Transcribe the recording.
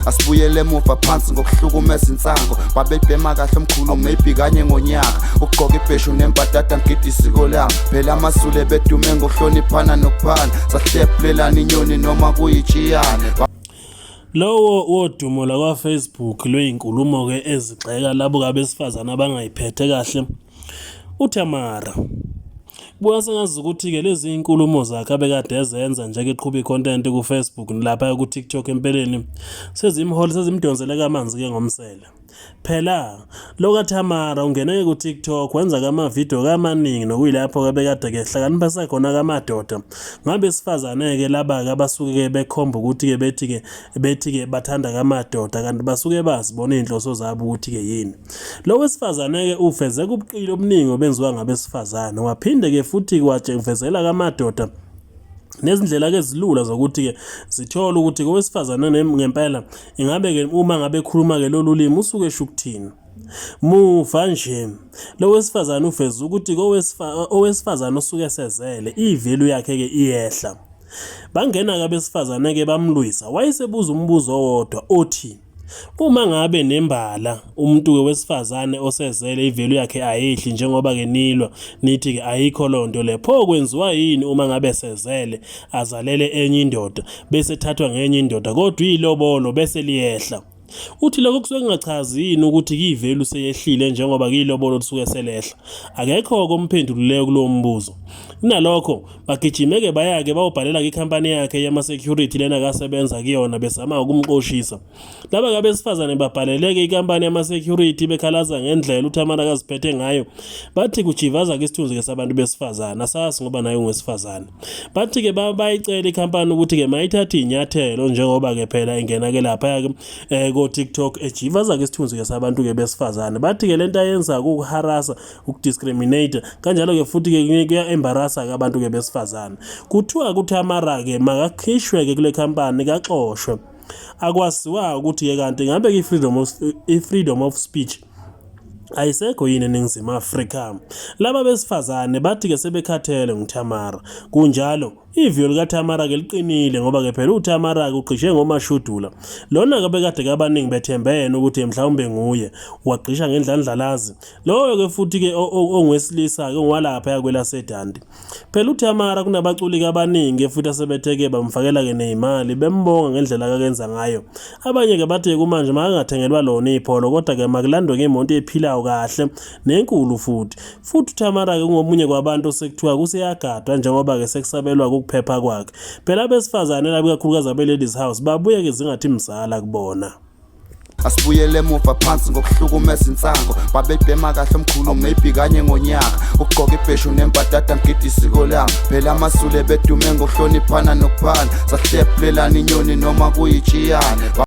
Asibuyele emuva phansi ngokuhlukumeza insango. Babebhema kahle omkhulu, maybe kanye ngonyaka. Ukugqoka ibheshu nembadada, ngigida isiko lami. Phela amaZulu bedume ngokuhloniphana nokuphana. Sahlephulelana inyoni noma kuyitshiyane. Lowo wodumo lakwa-Facebook lweyinkulumo-ke ezigxeka labo abesifazane abangayiphethe kahle uThamara. Kubuka sengazi ukuthi-ke lezi inkulumo zakhe abekade ezenza nje eqhuba i-content ku-Facebook nalapha ku-TikTok empeleni sezimhole, sezimdonsele kamanzi-ke ngomsele. Phela lo kaThamara ungene ku-TikTok, wenza kamavidiyo amaningi, nokuyilapho-ke bekade-ke hlakanipha sekhona kamadoda ngabesifazane-ke laba-ke abasuke-ke bekhomba ukuthi-ke bethi-ke bathanda kamadoda, kanti basuke bazibona iy'nhloso zabo ukuthi-ke yini. Lo wesifazane-ke uveze kubuqili obuningi obenziwa ngabesifazane, waphinde-ke futhi wavezela kamadoda nezindlela-ke ezilula zokuthi-ke zithole ukuthi owesifazane ngempela ingabe-ke uma ngabe ekhuluma-ke lolu limi usuke esho ukuthini. Muva nje lo wesifazane uveze ukuthi owesifazane osuke esezele i-value yakhe-ke iyehla. Bangena-ke abesifazane-ke bamlwisa, wayesebuza umbuzo owodwa othi, uma ngabe nembala umuntu-ke wesifazane osezele i-value yakhe ayehli njengoba-ke nilwa nithi-ke ayikho loo nto le, pho kwenziwa yini uma ngabe sezele azalele enye indoda bese ethathwa ngenye indoda kodwa ilobolo bese liyehla? Uthi lokho kusuke kungachazi yini ukuthi i-value seyehlile njengoba ilobolo lisuke selehla? Akekho-ke omphendulileyo kulowo mbuzo. Kunalokho bagijime-ke baya-ke bayobhalela ikhampani yakhe yama-security lena kasebenza kuyona, bezama ukumxoshisa. Laba-ke abesifazane babhaleleke inkampani yama-security bekhalaza ngendlela uThamara akaziphethe ngayo. Bathi kujivaza-ke isithunzi-ke sabantu besifazane, asazi ngoba naye ungowesifazane. Bathi-ke bayicela ikhampani ukuthi-ke mayithathe iy'nyathelo njengoba-ke phela ingena-ke laphaya-ke ko-TikTok ejivaza-ke isithunzi-ke sabantu-ke besifazane. Bathi-ke lento ayenza kuwukuharasa, ukudiscriminate, kanjalo-ke futhi-ke kuya-embarrassa-ke abantu-ke besifazane. Kuthiwa kuThamara-ke makakhishwe-ke kule khampani, kaxoshwe. Akwaziwa ukuthi-ke kanti ngabe i-freedom of speech ayisekho yini eNingizimu Afrika. Laba besifazane bathi-ke sebekhathele nguThamara. Kunjalo, iviyo likaThamara-ke liqinile ngoba-ke phela uThamara-ke ugqishe ngomashudula. Lona-ke bekade kabaningi bethembe yena ukuthi mhlawumbe nguye, wagqisha ngendlandlalazi. Loyo-ke futhi-ke ongowesilisa-ke ongowalaphaya kwelaseDandi. Phela uThamara kunabaculi abaningi futhi asebethe-ke bamfakela-ke ney'mali bembonga ngendlela akakenza ngayo. Abanye-ke bathi kumanje makangathengelwa lona iPolo, kodwa-ke makulandwe ngemoto ephilayo kahle nenkulu futhi. Futhi uThamara-ke ungomunye kwabantu osekuthiwa kuseyagadwa njengoba-ke sekusabelwa ukuphepha kwakhe. Phela abesifazane labo, ikakhulukazi abe-Ladies House, babuye-ke zingathi mzala kubona. Asibuyele emuva phansi ngokuhlukumeza insango. Babebhema kahle omkhulu, maybe kanye ngonyaka. Ukugqoka ibheshu nembadada, ngigida isiko lami. Phela amaZulu bedume ngokuhloniphana nokuphana. Sahlephulelana inyoni noma kuyitshiyane.